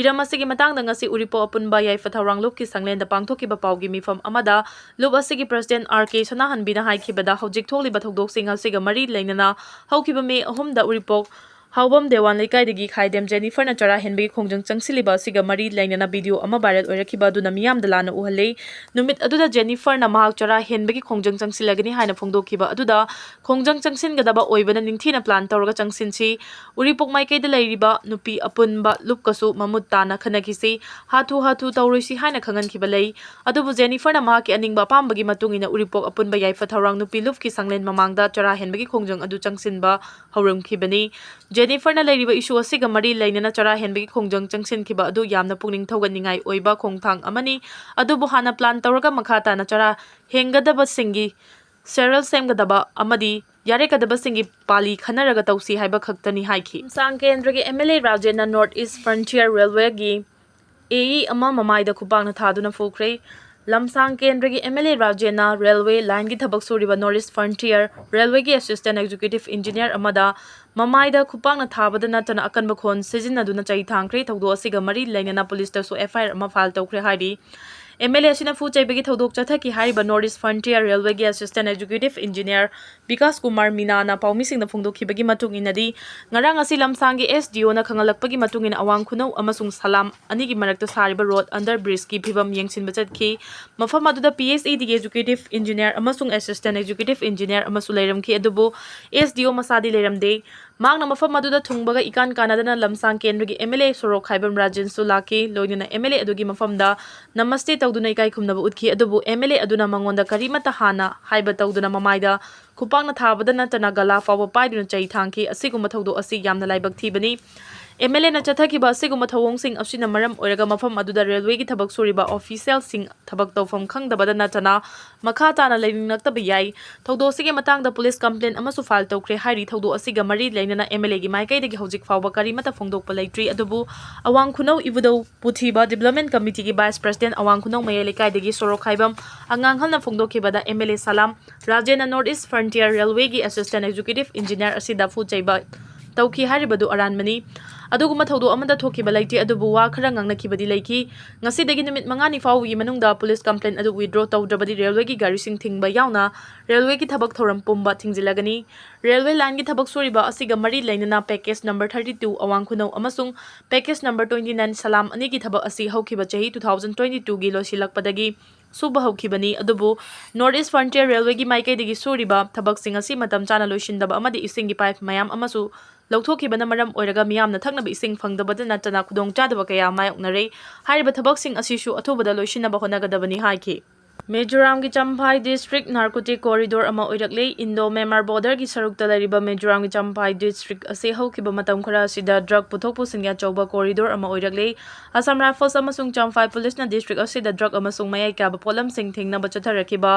ꯍꯤꯔꯝ ꯑꯁꯤꯒꯤ ꯃꯇꯥꯡꯗ ꯉꯁꯤ ꯎꯔꯤꯄꯣꯛ ꯑꯄꯨꯟꯕ ꯌꯥꯏꯐ ꯊꯧꯔꯥꯡ ꯂꯨꯞꯀꯤ ꯁꯪꯂꯦꯟꯗ ꯄꯥꯡꯊꯣꯛꯈꯤꯕ ꯄꯥꯎꯒꯤ ꯃꯤꯐꯝ ꯑꯃꯗ ꯂꯨꯞ ꯑꯁꯤꯒꯤ ꯄ꯭ꯔꯁꯤꯗꯦꯟꯠ ꯑꯥꯔ ꯀꯦ ꯁꯅꯥꯍꯟꯕꯤꯅ ꯍꯥꯏꯈꯤꯕꯗ, ꯍꯧꯖꯤꯛ ꯊꯣꯛꯂꯤꯕ ꯊꯧꯗꯣꯛꯁꯤꯡ ꯑꯁꯤꯒ ꯃꯔꯤ ꯂꯩꯅꯅ ꯍꯧꯈꯤꯕ ꯃꯦ ꯑꯍꯨꯝꯗ ꯎꯔꯤꯄꯣꯛ ꯍꯥꯎꯕꯝ ꯗꯦꯋꯥꯟ ꯂꯩꯀꯥꯏꯗꯒꯤ ꯈꯥꯏꯗꯦꯝ ꯖꯦꯅꯤꯐꯔꯅ ꯆꯔꯥ ꯍꯦꯟꯕꯒꯤ ꯈꯣꯡꯖꯪ ꯆꯪꯁꯤꯜꯂꯤꯕ ꯑꯁꯤꯒ ꯃꯔꯤ ꯂꯩꯅꯅ ꯚꯤꯗꯤꯑꯣ ꯑꯃ ꯚꯥꯏꯔꯦꯜ ꯑꯣꯏꯔꯛꯈꯤꯕ ꯑꯗꯨꯅ ꯃꯤꯌꯥꯝꯗ ꯂꯥꯟꯅ ꯎꯍꯜꯂꯤ꯫ ꯅꯨꯃꯤꯠ ꯑꯗꯨꯗ ꯖꯦꯅꯤꯐꯔꯅ ꯃꯍꯥꯛ ꯆꯔꯥ ꯍꯦꯟꯕꯒꯤ ꯈꯣꯡꯖꯪ ꯆꯪꯁꯤꯜꯂꯒꯅꯤ ꯍꯥꯏꯅ ꯐꯣꯡꯗꯣꯛꯈꯤꯕ ꯑꯗꯨꯗ, ꯈꯣꯡꯖꯪ ꯆꯪꯁꯤꯟꯒꯗꯕ ꯑꯣꯏꯕꯅ ꯅꯤꯡꯊꯤꯅ ꯄ꯭ꯂꯥꯟ ꯇꯧꯔꯒ ꯆꯪꯁꯤꯟꯁꯤ꯫ ꯎꯔꯤꯄꯣꯛ ꯃꯥꯏꯀꯩꯗ ꯂꯩꯔꯤꯕ ꯅꯨꯄꯤ ꯑꯄꯨꯟꯕ ꯂꯨꯞꯀꯁꯨ ꯃꯃꯨꯠ ꯇꯥꯅ ꯈꯟꯅꯈꯤꯁꯤ꯫ ꯍꯥꯊꯨ ꯍꯥꯊꯨ ꯇꯧꯔꯣꯏꯁꯤ ꯍꯥꯏꯅ ꯈꯪꯍꯟꯈꯤꯕ ꯂꯩ꯫ ꯑꯗꯨꯕꯨ ꯖꯦꯅꯤꯐꯔꯅ ꯃꯍꯥꯛꯀꯤ ꯑꯅꯤꯡꯕ ꯑꯄꯥꯝꯕꯒꯤ ꯃꯇꯨꯡ ꯏꯟꯅ ꯎꯔꯤꯄꯣꯛ ꯑꯄꯨꯟꯕ ꯌꯥꯏꯐ ꯊꯧꯔꯥꯡ ꯅꯨꯄꯤ ꯂꯨꯞꯀꯤ ꯁꯪꯂꯦꯟ ꯃꯃꯥꯡꯗ ꯆꯔꯥ ꯍꯦꯟꯕꯒꯤ ꯈꯣꯡꯖꯪ ꯑꯗꯨ ꯆꯪꯁꯤꯟꯕ ꯍꯧꯔꯝꯈꯤꯕꯅꯤ꯫ ꯖꯦꯅꯤꯐꯔꯅ ꯂꯩꯔꯤꯕ ꯏꯁꯨ ꯑꯁꯤꯒ ꯃꯔꯤ ꯂꯩꯅꯅ ꯆꯔꯥ ꯍꯦꯟꯕꯒꯤ ꯈꯣꯡꯖꯪ ꯆꯪꯁꯤꯟꯈꯤꯕ ꯑꯗꯨ ꯌꯥꯝꯅ ꯄꯨꯛꯅꯤꯡ ꯊꯧꯒꯠꯅꯤꯡꯉꯥꯏ ꯑꯣꯏꯕ ꯈꯣꯡꯊꯥꯡ ꯑꯃꯅꯤ꯫ ꯑꯗꯨꯕꯨ ꯍꯥꯟꯅ ꯄ꯭ꯂꯥꯟ ꯇꯧꯔꯒ ꯃꯈꯥ ꯇꯥꯅ ꯆꯔꯥ ꯍꯦꯟꯒꯗꯕꯁꯤꯡꯒꯤ ꯁꯦꯔꯦꯜ ꯁꯦꯝꯒꯗꯕ ꯑꯃꯗꯤ ꯌꯥꯔꯦꯀꯗꯕꯁꯤꯡꯒꯤ ꯄꯥꯂꯤ ꯈꯟꯅꯔꯒ ꯇꯧꯁꯤ ꯍꯥꯏꯕ ꯈꯛꯇꯅꯤ ꯍꯥꯏꯈꯤ꯫ ꯂꯝꯁꯥꯡ ꯀꯦꯟꯗ꯭ꯔꯒꯤ ꯑꯦꯝ ꯑꯦꯜ ꯑꯦ ꯔꯥꯖꯦꯟꯅ ꯅꯣꯔꯠ ꯏꯁ ꯐ꯭ꯔꯟꯇꯤꯌꯔ ꯔꯦꯜꯋꯦꯒꯤ ꯑꯦ ꯏ ꯑꯃ ꯃꯃꯥꯏꯗ ꯈꯨꯄꯥꯛꯅ ꯊꯥꯗꯨꯅ ꯐꯨꯈ꯭ꯔꯦ꯫ ꯂꯝꯁꯥꯡ ꯀꯦꯟꯗ꯭ꯔꯒꯤ ꯑꯦꯝ ꯑꯦꯜ ꯑꯦ ꯔꯥꯖꯦꯟꯅ ꯔꯦꯜꯋꯦ ꯂꯥꯏꯟꯒꯤ ꯊꯕꯛ ꯁꯨꯔꯤꯕ ꯅꯣꯔꯠ ꯏꯁ ꯐ꯭ꯔꯟꯇꯤꯌꯔ ꯔꯦꯜꯋꯦꯒꯤ ꯑꯦꯁꯤꯁꯇꯦꯟ ꯑꯦꯛꯖꯤꯀ꯭ꯌꯨꯇꯤꯚ ꯏꯟꯖꯤꯅꯤꯌꯔ ꯑꯃꯗ ꯃꯃꯥꯏꯗ ꯈꯨꯄꯥꯛꯅ ꯊꯥꯕꯗ ꯅꯠꯇꯅ ꯑꯀꯟꯕ ꯈꯣꯟ ꯁꯤꯖꯤꯟꯅꯗꯨꯅ ꯆꯩ ꯊꯥꯡꯈ꯭ꯔꯦ꯫ ꯊꯧꯗꯣꯛ ꯑꯁꯤꯒ ꯃꯔꯤ ꯂꯩꯅꯅ ꯄꯨꯂꯤꯁꯇꯁꯨ ꯑꯦꯐ ꯑꯥꯏ ꯑꯥꯔ ꯑꯃ ꯐꯥꯏꯜ ꯇꯧꯈ꯭ꯔꯦ ꯍꯥꯏꯔꯤ꯫ ꯑꯦꯝ ꯑꯦꯜ ꯑꯦ ꯑꯁꯤꯅ ꯐꯨ ꯆꯩꯕꯒꯤ ꯊꯧꯗꯣꯛ ꯆꯠꯊꯈꯤ ꯍꯥꯏꯔꯤꯕ ꯅꯣꯔꯠ ꯏꯁ ꯐ꯭ꯔꯟꯇꯤꯌꯔ ꯔꯦꯜꯋꯦꯒꯤ assistant executive engineer Bikash Kumar ꯃꯤꯅꯥꯅ ꯄꯥꯎꯃꯤꯁꯤꯡꯗ ꯐꯣꯡꯗꯣꯛꯈꯤꯕꯒꯤ ꯃꯇꯨꯡ ꯏꯟꯅꯗꯤ, ꯉꯔꯥꯡ ꯑꯁꯤ ꯂꯝꯁꯥꯡꯒꯤ ꯑꯦꯁ ꯗꯤ ꯑꯣꯅ ꯈꯪꯍꯜꯂꯛꯄꯒꯤ ꯃꯇꯨꯡ ꯏꯟꯅ ꯑꯋꯥꯡ ꯈꯨꯅꯧ ꯑꯃꯁꯨꯡ ꯁꯂꯥꯝ ꯑꯅꯤꯒꯤ ꯃꯔꯛꯇ ꯁꯥꯔꯤꯕ ꯔꯣꯗ ꯑꯟꯗꯔ ꯕ꯭ꯔꯤꯖꯀꯤ ꯐꯤꯕꯝ ꯌꯦꯡꯁꯤꯟꯕ ꯆꯠꯈꯤ꯫ ꯃꯐꯝ ꯑꯗꯨꯗ ꯄꯤ ꯑꯩꯆ ꯏꯗꯤꯒꯤ ꯑꯦꯛꯖꯤꯀ꯭ꯌꯨꯇꯤꯚ ꯏꯟꯖꯤꯅꯤꯌꯔ ꯑꯃꯁꯨꯡ ꯑꯦꯁꯤꯁꯇꯦꯟ ꯑꯦꯛꯖꯤꯀ꯭ꯌꯨꯇꯤꯚ ꯏꯟꯖꯤꯅꯤꯌꯔ ꯑꯃꯁꯨ ꯂꯩꯔꯝꯈꯤ, ꯑꯗꯨꯕꯨ ꯑꯦꯁ ꯗꯤ ꯑꯣ ꯃꯁꯥꯗꯤ ꯂꯩꯔꯝꯗꯦ꯫ ꯃꯍꯥꯛꯅ ꯃꯐꯝ ꯑꯗꯨꯗ ꯊꯨꯡꯕꯒ ꯏꯀꯥꯟ ꯀꯥꯟꯅꯗꯅ ꯂꯝꯁꯥꯡ ꯀꯦꯟꯗ꯭ꯔꯒꯤ ꯑꯦꯝ ꯑꯦꯜ ꯑꯦ ꯁꯣꯔꯣꯛ ꯈꯥꯏꯕꯝ ꯔꯥꯖꯦꯟꯁꯨ ꯂꯥꯛꯈꯤ꯫ ꯂꯣꯏꯅꯅ ꯑꯦꯝ ꯑꯦꯜ ꯑꯦ ꯑꯗꯨꯒꯤ ꯃꯐꯝꯗ ꯅꯃꯁꯇꯦ ꯇꯧꯗꯨꯅ ꯏꯀꯥꯏ ꯈꯨꯝꯅꯕ ꯎꯠꯈꯤ, ꯑꯗꯨꯕꯨ ꯑꯦꯝ ꯑꯦꯜ ꯑꯦ ꯑꯗꯨꯅ ꯃꯉꯣꯟꯗ ꯀꯔꯤꯃꯠꯇ ꯍꯥꯟꯅ ꯍꯥꯏꯕ ꯇꯧꯗꯨꯅ ꯃꯃꯥꯏꯗ ꯈꯨꯄꯥꯛꯅ ꯊꯥꯕꯗ ꯅꯠꯇꯅ ꯒꯂꯥ ꯐꯥꯎꯕ ꯄꯥꯏꯗꯨꯅ ꯆꯩ ꯊꯥꯡꯈꯤ꯫ ꯑꯁꯤꯒꯨꯝꯕ ꯊꯧꯗꯣꯛ ꯑꯁꯤ ꯌꯥꯝꯅ ꯂꯥꯏꯕꯛ ꯊꯤꯕꯅꯤ꯫ ꯑꯦꯝ ꯑꯦꯜ ꯑꯦꯅ ꯆꯠꯊꯈꯤꯕ ꯑꯁꯤꯒꯨꯝꯕ ꯊꯧꯑꯣꯡꯁꯤꯡ ꯑꯁꯤꯅ ꯃꯔꯝ ꯑꯣꯏꯔꯒ ꯃꯐꯝ ꯑꯗꯨꯗ ꯔꯦꯜꯋꯦꯒꯤ ꯊꯕꯛ ꯁꯨꯔꯤꯕ ꯑꯣꯐꯤꯁꯤꯌꯦꯜꯁꯤꯡ ꯊꯕꯛ ꯇꯧꯐꯝ ꯈꯪꯗꯕꯗ ꯅꯠꯇꯅ ꯃꯈꯥ ꯇꯥꯅ ꯂꯩꯅꯤꯡꯂꯛꯇꯕ ꯌꯥꯏ꯫ ꯊꯧꯗꯣꯛ ꯑꯁꯤꯒꯤ ꯃꯇꯥꯡꯗ ꯄꯨꯂꯤꯁ ꯀꯝꯄ꯭ꯂꯦꯟ ꯑꯃꯁꯨ ꯐꯥꯏꯜ ꯇꯧꯈ꯭ꯔꯦ ꯍꯥꯏꯔꯤ꯫ ꯊꯧꯗꯣꯛ ꯑꯁꯤꯒ ꯃꯔꯤ ꯂꯩꯅꯅ ꯑꯦꯝ ꯑꯦꯜ ꯑꯦꯒꯤ ꯃꯥꯏꯀꯩꯗꯒꯤ ꯍꯧꯖꯤꯛ ꯐꯥꯎꯕ ꯀꯔꯤꯃꯠꯇ ꯐꯣꯡꯗꯣꯛꯄ ꯂꯩꯇ꯭ꯔꯤ꯫ ꯑꯗꯨꯕꯨ ꯑꯋꯥꯡ ꯈꯨꯅꯧ ꯏꯕꯨꯙꯧ ꯄꯨꯊꯤꯕ ꯗꯤꯕ꯭ꯂꯞꯃꯦꯟ ꯀꯃꯤꯇꯤꯒꯤ ꯚꯥꯏꯁ ꯄ꯭ꯔꯁꯤꯗꯦꯟ ꯑꯋꯥꯡ ꯈꯨꯅꯧ ꯃꯌꯥꯏ ꯂꯩꯀꯥꯏꯗꯒꯤ ꯁꯣꯔꯣꯛ ꯈꯥꯏꯕꯝ ꯑꯉꯥꯡꯍꯜꯅ ꯐꯣꯡꯗꯣꯛꯈꯤꯕꯗ ꯑꯦꯝ ꯑꯦꯜ ꯑꯦ ꯁꯂꯥꯝ ꯔꯥꯖꯦꯟꯅ ꯅꯣꯔꯠ ꯏꯁ ꯐ꯭ꯔꯟꯇꯤꯌꯔ ꯔꯦꯜꯋꯦꯒꯤ ꯑꯦꯁꯤꯁꯇꯦꯟ ꯑꯦꯛꯖꯤꯀ꯭ꯌꯨꯇꯤꯚ ꯏꯟꯖꯤꯅꯤꯌꯔ ꯑꯁꯤꯗ ꯐꯨ ꯆꯩꯕ ꯇꯧꯈꯤ ꯍꯥꯏꯔꯤꯕꯗꯨ ꯑꯔꯥꯟꯕꯅꯤ꯫ ꯑꯗꯨꯒꯨꯝꯕ ꯊꯧꯗꯣꯛ ꯑꯃꯠꯇ ꯊꯣꯛꯈꯤꯕ ꯂꯩꯇꯦ, ꯑꯗꯨꯕꯨ ꯋꯥ ꯈꯔ ꯉꯥꯡꯅꯈꯤꯕꯗꯤ ꯂꯩꯈꯤ꯫ ꯉꯁꯤꯗꯒꯤ ꯅꯨꯃꯤꯠ ꯃꯉꯥꯅꯤ ꯐꯥꯎꯕꯒꯤ ꯃꯅꯨꯡꯗ ꯄꯨꯂꯤꯁ ꯀꯝꯄ꯭ꯂꯦꯟ ꯑꯗꯨ ꯋꯤꯗ꯭ꯔꯣ ꯇꯧꯗ꯭ꯔꯕꯗꯤ ꯔꯦꯜꯋꯦꯒꯤ ꯒꯥꯔꯤꯁꯤꯡ ꯊꯤꯡꯕ ꯌꯥꯎꯅ ꯔꯦꯜꯋꯦꯒꯤ ꯊꯕꯛ ꯊꯧꯔꯝ ꯄꯨꯝꯕ ꯊꯤꯡꯖꯤꯜꯂꯒꯅꯤ꯫ ꯔꯦꯜꯋꯦ ꯂꯥꯏꯟꯒꯤ ꯊꯕꯛ ꯁꯨꯔꯤꯕ ꯑꯁꯤꯒ ꯃꯔꯤ ꯂꯩꯅꯅ ꯄꯦꯀꯦꯖ ꯅꯝꯕꯔ thirty two ꯑꯋꯥꯡ ꯈꯨꯅꯧ ꯑꯃꯁꯨꯡ ꯄꯦꯀꯦꯖ ꯅꯝꯕꯔ twenty nine ꯁꯂꯥꯝ ꯑꯅꯤꯒꯤ ꯊꯕꯛ ꯑꯁꯤ ꯍꯧꯈꯤꯕ ꯆꯍꯤ two thousand twenty twoꯒꯤ ꯂꯣꯏꯁꯤꯜꯂꯛꯄꯗꯒꯤ ꯁꯨꯕ ꯍꯧꯈꯤꯕꯅꯤ꯫ ꯑꯗꯨꯕꯨ North East Frontier ꯔꯦꯜꯋꯦꯒꯤ ꯃꯥꯏꯀꯩꯗꯒꯤ ꯁꯨꯔꯤꯕ ꯊꯕꯛꯁꯤꯡ ꯑꯁꯤ ꯃꯇꯝ ꯆꯥꯅ ꯂꯣꯏꯁꯤꯟꯗꯕ ꯑꯃꯗꯤ ꯏꯁꯤꯡꯒꯤ ꯄꯥꯏꯞ ꯃꯌꯥꯝ ꯑꯃꯁꯨ ꯂꯧꯊꯣꯛꯈꯤꯕꯅ ꯃꯔꯝ ꯑꯣꯏꯔꯒ ꯃꯤꯌꯥꯝꯅ ꯊꯛꯅꯕ ꯏꯁꯤꯡ ꯐꯪꯗꯕꯇ ꯅꯠꯇꯅ ꯈꯨꯗꯣꯡꯆꯥꯗꯕ ꯀꯌꯥ ꯃꯥꯌꯣꯛꯅꯔꯦ꯫ ꯍꯥꯏꯔꯤꯕ ꯊꯕꯛꯁꯤꯡ ꯑꯁꯤꯁꯨ ꯑꯊꯨꯕꯗ ꯂꯣꯏꯁꯤꯟꯅꯕ ꯍꯣꯠꯅꯒꯗꯕꯅꯤ ꯍꯥꯏꯈꯤ꯫ ꯃꯤꯖꯣꯔꯥꯝꯒꯤ ꯆꯝꯐꯥꯏ district narcotic corridor ꯑꯃ ꯑꯣꯏꯔꯛꯂꯦ꯫ Indo Myanmar borderꯒꯤ ꯁꯔꯨꯛꯇ ꯂꯩꯔꯤꯕ ꯃꯤꯖꯣꯔꯥꯝꯒꯤ ꯆꯝꯐꯥꯏ district ꯑꯁꯤ ꯍꯧꯈꯤꯕ ꯃꯇꯝ ꯈꯔ ꯑꯁꯤꯗ drug ꯄꯨꯊꯣꯛ ꯄꯨꯁꯤꯟꯒꯤ ꯑꯆꯧꯕ corridor ꯑꯃ ꯑꯣꯏꯔꯛꯂꯦ꯫ Assam Rifles ꯑꯃꯁꯨꯡ ꯆꯝꯐꯥꯏ ꯄꯨꯂꯤꯁꯅ district ꯑꯁꯤꯗ drug ꯑꯃꯁꯨꯡ ꯃꯌꯥꯏ ꯀꯥꯕ ꯄꯣꯠꯂꯝꯁꯤꯡ ꯊꯤꯡꯅꯕ ꯆꯠꯊꯔꯛꯈꯤꯕ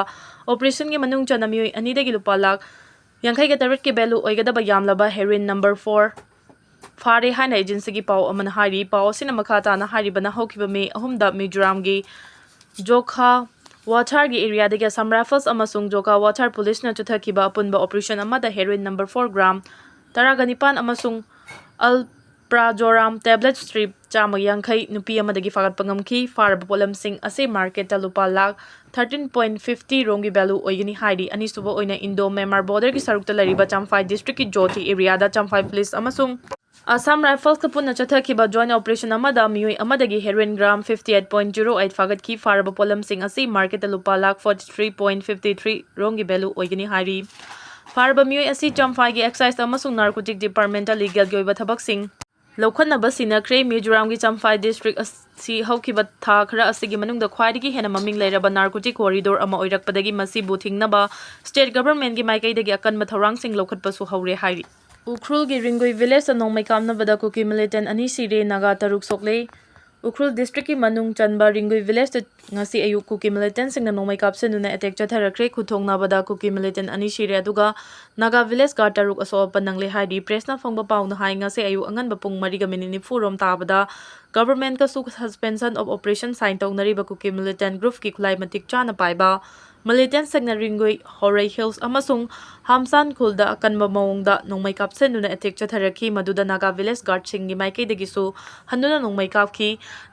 operationꯒꯤ ꯃꯅꯨꯡ ꯆꯟꯅ ꯃꯤꯑꯣꯏ ꯑꯅꯤꯗꯒꯤ ꯂꯨꯄꯥ ꯂꯥꯈ ꯌꯥꯡꯈꯩꯒ ꯇꯔꯦꯠꯀꯤ value ꯑꯣꯏꯒꯗꯕ ꯌꯥꯝꯂꯕ heroin number four ꯐꯥꯔꯦ ꯍꯥꯏꯅ agencyꯒꯤ ꯄꯥꯎ ꯑꯃꯅ ꯍꯥꯏꯔꯤ꯫ ꯄꯥꯎ ꯑꯁꯤꯅ ꯃꯈꯥ ꯇꯥꯅ ꯍꯥꯏꯔꯤꯕꯅ ꯍꯧꯈꯤꯕ May ꯑꯍꯨꯝꯗ ꯃꯤꯖꯣꯔꯥꯝꯒꯤ ꯖꯣꯈꯥ ꯋꯥꯊꯥꯔꯒꯤ areaꯗꯒꯤ Assam Rifles ꯑꯃꯁꯨꯡ ꯖꯣꯈꯥ ꯋꯥꯊꯥꯔ ꯄꯨꯂꯤꯁꯅ ꯆꯠꯊꯈꯤꯕ ꯑꯄꯨꯟꯕ operation ꯑꯃꯗ heroin number four gram ꯇꯔꯥꯒ ꯅꯤꯄꯥꯟ ꯑꯃꯁꯨꯡ ꯑꯜ ꯄ꯭ꯔꯥꯖꯣꯔꯥꯝ ꯇꯦꯕ꯭ꯂꯦꯠ ꯁ꯭ꯇ꯭ꯔꯤꯞ ꯆꯥꯝꯃ ꯌꯥꯡꯈꯩ ꯅꯨꯄꯤ ꯑꯃꯗꯒꯤ ꯐꯥꯒꯠꯄ ꯉꯝꯈꯤ꯫ ꯐꯥꯔꯕ ꯄꯣꯠꯂꯝꯁꯤꯡ ꯑꯁꯤ ꯃꯥꯔꯀꯦꯠꯇ ꯂꯨꯄꯥ ꯂꯥꯈ thirteen point fifty ꯔꯣꯝꯒꯤ value ꯑꯣꯏꯒꯅꯤ ꯍꯥꯏꯔꯤ꯫ ꯑꯅꯤꯁꯨꯕ ꯑꯣꯏꯅ Indo Myanmar borderꯒꯤ ꯁꯔꯨꯛꯇ ꯂꯩꯔꯤꯕ ꯆꯝꯐꯥꯏ districtꯀꯤ ꯖꯣꯇꯤ areaꯗ ꯆꯝꯐꯥꯏ ꯄꯨꯂꯤꯁ ꯑꯃꯁꯨꯡ Assam Riflesꯀ ꯄꯨꯟꯅ ꯆꯠꯊꯈꯤꯕ joint operation ꯑꯃꯗ ꯃꯤꯑꯣꯏ ꯑꯃꯗꯒꯤ heroin gram fifty eight point zero eight ꯐꯥꯒꯠꯈꯤ꯫ ꯐꯥꯔꯕ ꯄꯣꯠꯂꯝꯁꯤꯡ ꯑꯁꯤ ꯃꯥꯔꯀꯦꯠꯇ ꯂꯨꯄꯥ lakh forty three point fifty three ꯔꯣꯝꯒꯤ value ꯑꯣꯏꯒꯅꯤ ꯍꯥꯏꯔꯤ꯫ ꯐꯥꯔꯕ ꯃꯤꯑꯣꯏ ꯑꯁꯤ ꯆꯝꯐꯥꯏꯒꯤ excise ꯑꯃꯁꯨꯡ narcotic departmentꯇ legalꯒꯤ ꯑꯣꯏꯕ ꯊꯕꯛꯁꯤꯡ ꯂꯧꯈꯠꯅꯕ ꯁꯤꯟꯅꯈ꯭ꯔꯦ꯫ ꯃꯤꯖꯣꯔꯥꯝꯒꯤ ꯆꯝꯐꯥꯏ district ꯑꯁꯤ ꯍꯧꯈꯤꯕ ꯊꯥ ꯈꯔ ꯑꯁꯤꯒꯤ ꯃꯅꯨꯡꯗ ꯈ꯭ꯋꯥꯏꯗꯒꯤ ꯍꯦꯟꯅ ꯃꯃꯤꯡ ꯂꯩꯔꯕ narcotic corridor ꯑꯃ ꯑꯣꯏꯔꯛꯄꯗꯒꯤ ꯃꯁꯤꯕꯨ ꯊꯤꯡꯅꯕ state governmentꯀꯤ ꯃꯥꯏꯀꯩꯗꯒꯤ ꯑꯀꯟꯕ ꯊꯧꯔꯥꯡꯁꯤꯡ ꯂꯧꯈꯠꯄꯁꯨ ꯍꯧꯔꯦ ꯍꯥꯏꯔꯤ꯫ ꯎꯈ꯭ꯔꯨꯜꯒꯤ ꯔꯤꯡꯒꯨꯏ villageꯇ ꯅꯣꯡꯃꯩ ꯀꯥꯞꯅꯕꯗ ꯀꯨꯀꯤ militant ꯑꯅꯤ ꯁꯤꯔꯦ, ꯅꯥꯒꯥ ꯇꯔꯨꯛ ꯁꯣꯛꯂꯦ꯫ ꯎꯈ꯭ꯔꯨꯜ districtꯀꯤ ꯃꯅꯨꯡ ꯆꯟꯕ ꯔꯤꯡꯒꯨꯏ villageꯇ ꯉꯁꯤ ꯑꯌꯨꯛ ꯀꯨꯀꯤ militantꯁꯤꯡꯅ ꯅꯣꯡꯃꯩ ꯀꯥꯞꯁꯤꯟꯗꯨꯅ attack ꯆꯠꯊꯔꯛꯈ꯭ꯔꯦ꯫ ꯈꯨꯠꯊꯣꯡꯅꯕꯗ ꯀꯨꯀꯤ militant ꯑꯅꯤ ꯁꯤꯔꯦ, ꯑꯗꯨꯒ ꯅꯥꯒꯥ village guard ꯇꯔꯨꯛ ꯑꯁꯣꯛ ꯑꯄꯟ ꯅꯪꯂꯦ ꯍꯥꯏꯔꯤ꯫ Pressꯅ ꯐꯪꯕ ꯄꯥꯎꯅ ꯍꯥꯏ, ꯉꯁꯤ ꯑꯌꯨꯛ ꯑꯉꯟꯕ ꯄꯨꯡ ꯃꯔꯤꯒ minute ꯅꯤꯐꯨ ꯔꯣꯝ ꯇꯥꯕꯗ governmentꯀꯁꯨ suspension of operation sign ꯇꯧꯅꯔꯤꯕ ꯀꯨꯀꯤ militant groupꯀꯤ ꯈꯨꯠꯂꯥꯏ ꯃꯇꯤꯛ ꯆꯥꯅ ꯄꯥꯏꯕ Militantꯁꯤꯡꯅ ꯔꯤꯡꯒꯨꯏ, ꯍꯣꯔꯩ ꯍꯤꯜꯁ ꯑꯃꯁꯨꯡ ꯍꯥꯝꯁꯥꯟ ꯈꯨꯜꯗ ꯑꯀꯟꯕ ꯃꯑꯣꯡꯗ ꯅꯣꯡꯃꯩ ꯀꯥꯞꯁꯤꯟꯗꯨꯅ ꯑꯦꯇꯦꯛ ꯆꯠꯊꯔꯛꯈꯤ, ꯃꯗꯨꯗ ꯅꯥꯒꯥ ꯚꯤꯂꯦꯖ ꯒꯥꯔꯗꯁꯤꯡꯒꯤ ꯃꯥꯏꯀꯩꯗꯒꯤꯁꯨ ꯍꯟꯗꯨꯅ ꯅꯣꯡꯃꯩ ꯀꯥꯞꯈꯤ꯫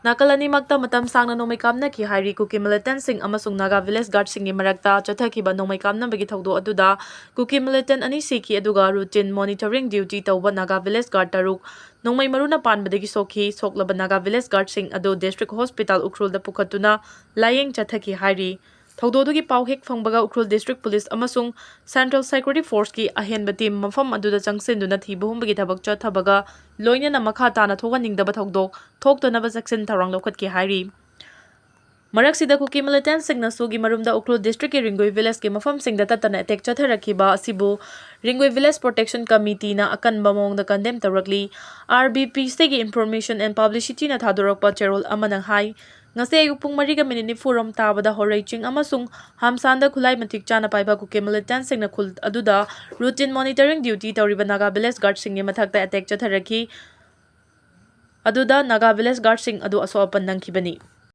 ꯅꯥꯀꯜ ꯑꯅꯤꯃꯛꯇ ꯃꯇꯝ ꯁꯥꯡꯅ ꯅꯣꯡꯃꯩ ꯀꯥꯞꯅꯈꯤ ꯍꯥꯏꯔꯤ꯫ ꯀꯨꯀꯤ ꯃꯤꯂꯤꯇꯦꯟꯠꯁꯤꯡ ꯑꯃꯁꯨꯡ ꯅꯥꯒꯥ ꯚꯤꯂꯦꯖ ꯒꯥꯔꯗꯁꯤꯡꯒꯤ ꯃꯔꯛꯇ ꯆꯠꯊꯈꯤꯕ ꯅꯣꯡꯃꯩ ꯀꯥꯞꯅꯕꯒꯤ ꯊꯧꯗꯣꯛ ꯑꯗꯨꯗ ꯀꯨꯀꯤ ꯃꯤꯂꯤꯇꯦꯟꯠ ꯑꯅꯤ ꯁꯤꯈꯤ, ꯑꯗꯨꯒ ꯔꯨꯇꯤꯟ ꯃꯣꯅꯤꯇꯔꯤꯡ ꯗ꯭ꯌꯨꯇꯤ ꯇꯧꯕ ꯅꯥꯒꯥ ꯚꯤꯂꯦꯖ ꯒꯥꯔꯗ ꯇꯔꯨꯛ ꯅꯣꯡꯃꯩ ꯃꯔꯨꯅ ꯄꯥꯟꯕꯗꯒꯤ ꯁꯣꯛꯈꯤ꯫ ꯁꯣꯛꯂꯕ ꯅꯥꯒꯥ ꯚꯤꯂꯦꯖ ꯒꯥꯔꯗꯁꯤꯡ ꯑꯗꯨ ꯗꯤꯁꯇ꯭ꯔꯤꯛ ꯍꯣꯁꯄꯤꯇꯥꯜ ꯎꯈ꯭ꯔꯨꯜꯗ ꯄꯨꯈꯠꯇꯨꯅ ꯂꯥꯌꯦꯡ ꯆꯠꯊꯈꯤ ꯍꯥꯏꯔꯤ꯫ ꯊꯧꯗꯣꯛ ꯑꯗꯨꯒꯤ ꯄꯥꯎ ꯍꯦꯛ ꯐꯪꯕꯒ ꯎꯈ꯭ꯔꯨꯜ ꯗꯤꯁꯇ꯭ꯔꯤꯛ ꯄꯨꯂꯤꯁ ꯑꯃꯁꯨꯡ ꯁꯦꯟꯇ꯭ꯔꯦꯜ ꯁꯦꯀ꯭ꯌꯨꯔꯤꯇꯤ ꯐꯣꯔꯁꯀꯤ ꯑꯍꯦꯟꯕ ꯇꯤꯝ ꯃꯐꯝ ꯑꯗꯨꯗ ꯆꯪꯁꯤꯟꯗꯨꯅ ꯊꯤꯕ ꯍꯨꯝꯕꯒꯤ ꯊꯕꯛ ꯆꯠꯊꯕꯒ ꯂꯣꯏꯅꯅ ꯃꯈꯥ ꯇꯥꯅ ꯊꯣꯛꯍꯟꯅꯤꯡꯗꯕ ꯊꯧꯗꯣꯛ ꯊꯣꯛꯇꯅꯕ ꯆꯦꯛꯁꯤꯟ ꯊꯧꯔꯥꯡ ꯂꯧꯈꯠꯈꯤ ꯍꯥꯏꯔꯤ꯫ ꯃꯔꯛꯁꯤꯗ ꯀꯨꯀꯤ ꯃꯤꯂꯤꯇꯦꯟꯠꯁꯤꯡꯅꯁꯨꯒꯤ ꯃꯔꯨꯝꯗ ꯎꯈ꯭ꯔꯨꯜ ꯗꯤꯁꯇ꯭ꯔꯤꯛꯀꯤ ꯔꯤꯡꯒꯨꯏ ꯚꯤꯂꯦꯖꯀꯤ ꯃꯐꯝꯁꯤꯡꯗ ꯇꯠꯇꯅ ꯑꯦꯇꯦꯛ ꯆꯠꯊꯔꯛꯈꯤꯕ ꯑꯁꯤꯕꯨ ꯔꯤꯡꯒꯨꯏ ꯚꯤꯂꯦꯖ ꯄ꯭ꯔꯣꯇꯦꯛꯁꯟ ꯀꯃꯤꯇꯤꯅ ꯑꯀꯟꯕ ꯃꯑꯣꯡꯗ ꯀꯟꯗꯦꯝ ꯇꯧꯔꯛꯂꯤ꯫ ꯑꯥꯔ ꯕꯤ ꯄꯤ ꯁꯤꯒꯤ ꯏꯟꯐꯣꯔꯃꯦꯁꯟ ꯑꯦꯟ ꯄꯕ꯭ꯂꯤꯁꯤꯇꯤꯅ ꯊꯥꯗꯣꯔꯛꯄ ꯆꯦꯔꯣꯜ ꯑꯃꯅ ꯍꯥꯏ, ꯉꯁꯤ ꯑꯌꯨꯛ ꯄꯨꯡ ꯃꯔꯤꯒ ꯃꯤꯅꯤꯠ ꯅꯤꯐꯨꯔꯣꯝ ꯇꯥꯕꯗ ꯍꯣꯔꯩ ꯆꯤꯡ ꯑꯃꯁꯨꯡ ꯍꯥꯝꯁꯥꯟꯗ ꯈꯨꯠꯂꯥꯏ ꯃꯇꯤꯛ ꯆꯥꯅ ꯄꯥꯏꯕ ꯀꯨꯀꯤ ꯃꯤꯂꯤꯇꯦꯟꯠꯁꯤꯡꯅ ꯈꯨꯜ ꯑꯗꯨꯗ ꯔꯨꯇꯤꯟ ꯃꯣꯅꯤꯇꯔꯤꯡ ꯗ꯭ꯌꯨꯇꯤ ꯇꯧꯔꯤꯕ ꯅꯥꯒꯥ ꯚꯤꯂꯦꯖ ꯒꯥꯔꯗꯁꯤꯡꯒꯤ ꯃꯊꯛꯇ ꯑꯦꯇꯦꯛ ꯆꯠꯊꯔꯛꯈꯤ꯫ ꯑꯗꯨꯗ ꯅꯥꯒꯥ ꯚꯤꯂꯦꯖ ꯒꯥꯔꯗꯁꯤꯡ ꯑꯗꯨ ꯑꯁꯣꯛ ꯑꯄꯟ ꯅꯪꯈꯤꯕꯅꯤ꯫